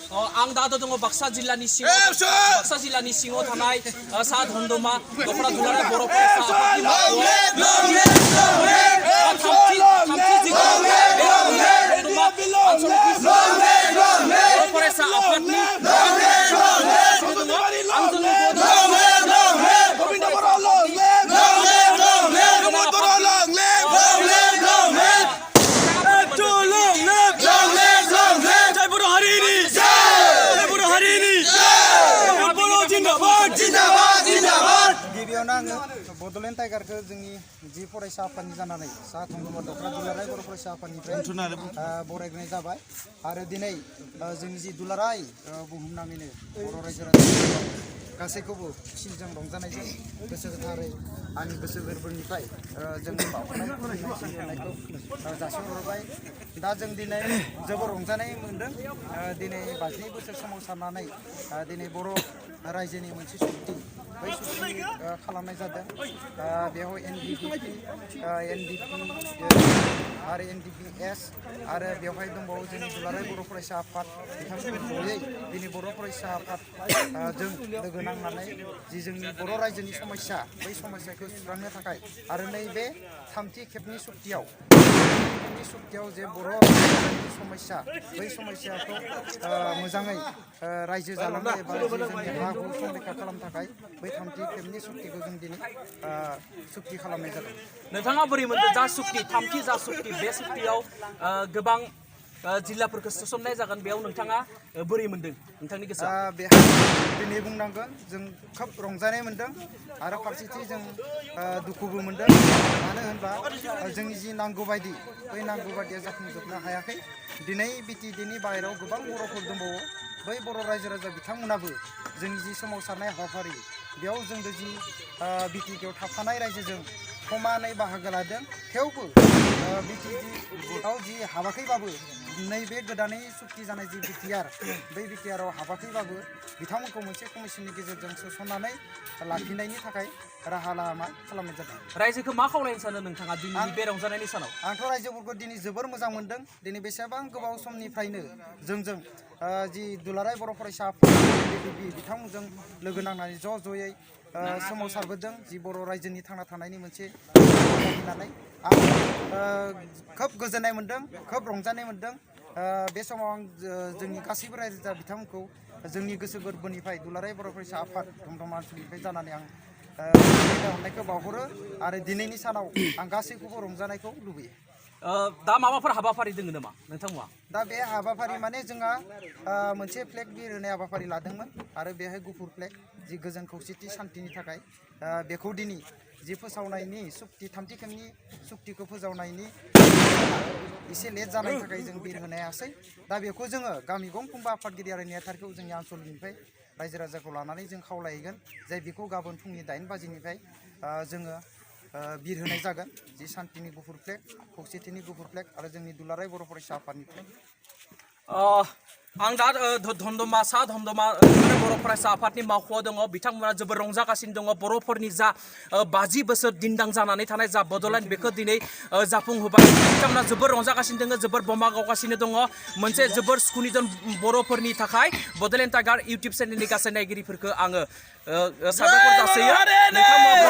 आं दा दङ बाक्सा जिल्लानि सिङाव थानाय सा धन्दमा दखना दुलाराय बर' फरायसा आफादनि बड'लेण्ड टाइगारखौ जोंनि जि फरायसा आफादनि जानानै सा धन्दमा दखना दुलाराय बर' फरायसा आफादनिफ्राय बरायनाय जाबाय आरो दिनै जोंनि जि दुलाराय बुहुमनाङैनो बर' रायजो राजाफोर गासैखौबो खुसिजों रंजानायजों गोसो गोथारै आंनि गोसो गोरबोनिफ्राय जोंनि बावनाय खुलुमनायखौ जासिहरबाय। दा जों दिनै जोबोर रंजानाय मोन्दों। दिनै 52 बोसोर सोमावसारनानै दिनै बर' रायजोनि मोनसे सुक्ति बै सुक्ति खालामनाय जादों। बेयाव NDP आरो NDPS आरो बेवहाय दंबावो जोंनि दुलाराय बर' फरायसा आफाद बिथांमोनखौ जयै दिनै बर' फरायसा आफाद जों लोगो नांनानै जि जोंनि बर' रायजोनि समस्या बै समस्याखौ सुस्रांनो थाखाय आरो नैबे थामथि खेबनि सुक्तियाव जे बर' रायजोनि समस्या बै समस्याखौ मोजाङै रायजो जालांनो एबा जोंनि हा हु संरैखा खालामनो थाखाय बै थामथि खेबनि सुक्तिखौ जों दिनै सुक्ति खालामनाय जादों। नोंथाङा बोरै मोनदों जा सुक्ति थामथि जा सुक्ति बे सुक्तियाव गोबां जिल्लाफोरखौ सोसननाय जागोन बेयाव नोंथाङा बोरै मोनदों नोंथांनि गोसोआ? बेहाय दिनै बुंनांगोन जों खोब रंजानाय मोन्दों आरो फारसेथिं जों दुखुबो मोन्दों। मानो होनबा जोंनि जि नांगौ बायदि बै नांगौ बायदिया जाफुंजोबनो हायाखै। दिनै बिटिडिनि बाहेरायाव गोबां बर'फोर दंबावो। बै बर' रायजो राजा बिथांमोनाबो जोंनि जि सोमावसारनाय हाबाफारि बेयाव जोंबो जि बिटिडिआव थाफानाय रायजोजों समानै बाहागो लादों। थेवबो बिटिडिआव जि हाबाखैबाबो नैबे गोदानै सुक्ति जानाय जि बिटिआर बै बिटिआरआव हाबाखैबाबो बिथांमोनखौ मोनसे कमिसननि गेजेरजों सोसननानै लाखिनायनि थाखाय राहा लामा खालामनाय जादों। रायजोखौ मा खावलायनो सानो नोंथाङा दिनैनि बे रंजानायनि सानाव? आंथ' रायजोफोरखौ दिनै जोबोर मोजां मोन्दों। दिनै बेसेबां गोबाव समनिफ्रायनो जोंजों जि दुलाराय बर' फरायसा आफाद बिथांमोनजों लोगो नांनानै ज'यै सोमावसारबोदों जि बर' रायजोनि थांना थानायनि मोनसे होननानै आं खोब गोजोननाय मोन्दों, खोब रंजानाय मोन्दों। बे समाव आं जोंनि गासैबो रायजो राजा बिथांमोनखौ जोंनि गोसो गोरबोनिफ्राय दुलाराय बर' फरायसा आफाद धमधमा ओनसोलनिफ्राय जानानै आं हरनायखौ बावहरो आरो दिनैनि सानाव आं गासैखौबो रंजानायखौ लुबैयो। दा माबाफोर हाबाफारि दङ नामा नोंथांमोना? दा बे हाबाफारि माने जोंहा मोनसे फ्लेग बिर होनाय हाबाफारि लादोंमोन आरो बेहाय गुफुर फ्लेग जि गोजोन खौसेथि सान्थिनि थाखाय बेखौ दिनै जि फोसावनायनि सुक्ति थामथि खेबनि सुक्तिखौ फोजावनायनि एसे लेट जानायनि थाखाय जों बिर होनो हायासै। दा बेखौ जोङो गामि गंफ्रोमबो आफादगिरि आरो नेहाथारिखौ जोंनि ओनसोलनिफ्राय रायजो राजाखौ लानानै जों खावलायहैगोन जे बेखौ गाबोन फुंनि 8 बाजिनिफ्राय जोङो बिर होनाय जागोन जि सान्थिनि गुफुर फ्लेग खौसेथिनि गुफुर फ्लेग आरो जोंनि दुलाराय बर' फरायसा आफादनिफ्राय। आं दा धन्दमा सा धन्दमा बर' फरायसा आफादनि मावख'आव दङ। बिथांमोना जोबोर रंजागासिनो दङ। बर'फोरनि जा 50 बोसोर दिन्दां जानानै थानाय जा बड'लेण्ड बेखौ दिनै जाफुंहोबाय। बिथांमोना जोबोर रंजागासिनो दङ, जोबोर बमा गावगासिनो दङ। मोनसे जोबोर सुखुनिजों बर'फोरनि थाखाय बड'लेण्ड टाइगार इउटुब चेनेलनि गासै नायगिरिफोरखौ आङो साबायखर जासियो। नोंथांमोना